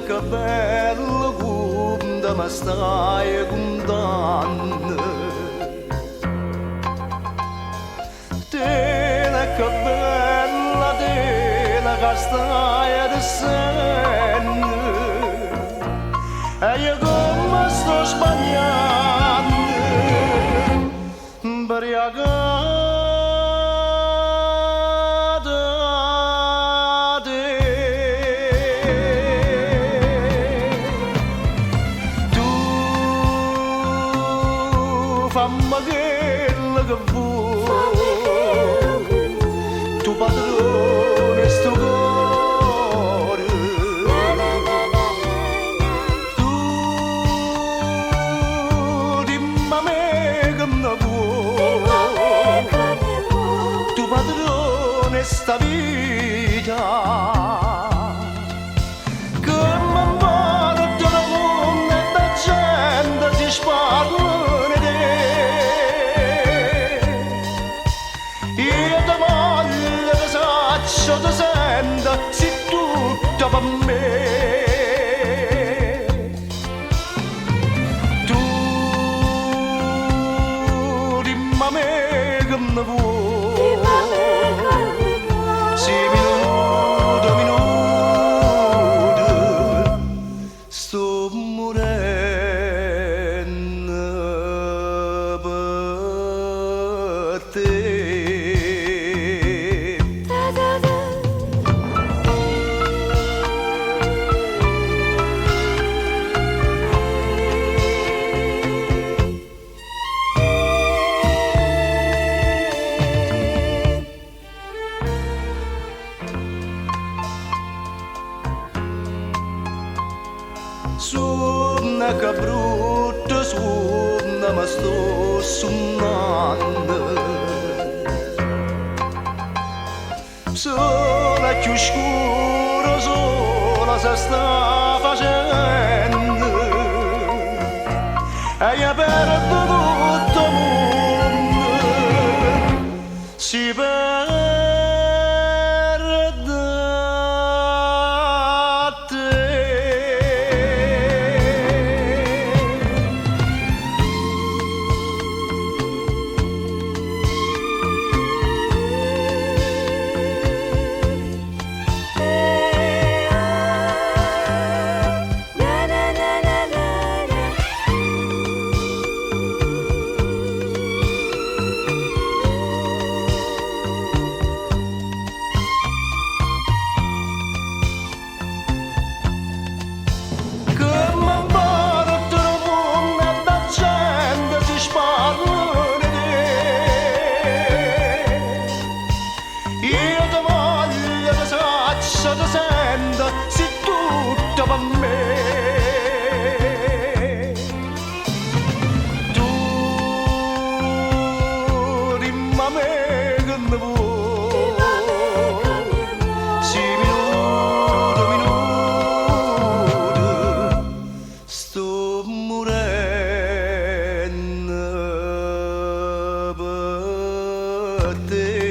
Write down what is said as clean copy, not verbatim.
Che bello conto me stai contando. Tena che bella tena che stai adesso. E io come sto sbagliando Ubriacata te. Tu fammi quello che vuoi, tu padrone sto cuore. Tu dimmi a me che ne vuoi, tu padrone sta vita. Che mi importa del mondo e da gente si sparla di te. Io ti voglio, ti saccio, ti sento, sei tutto per me. Tu dimmi a me che ne vuoi, se minuto a minuto sto morendo per te. Suona che brutto suona, ma sto suonando. Sola più scuro, sola si sta facendo. E io perdo tutto il mondo, si perde a te. Che mi importa del mondo e da gente si sparla di te. Io ti voglio, ti saccio, ti sento, sei tutto per me. Tu dimmi a me che ne vuoi, se minuto a minuto sto morendo per te.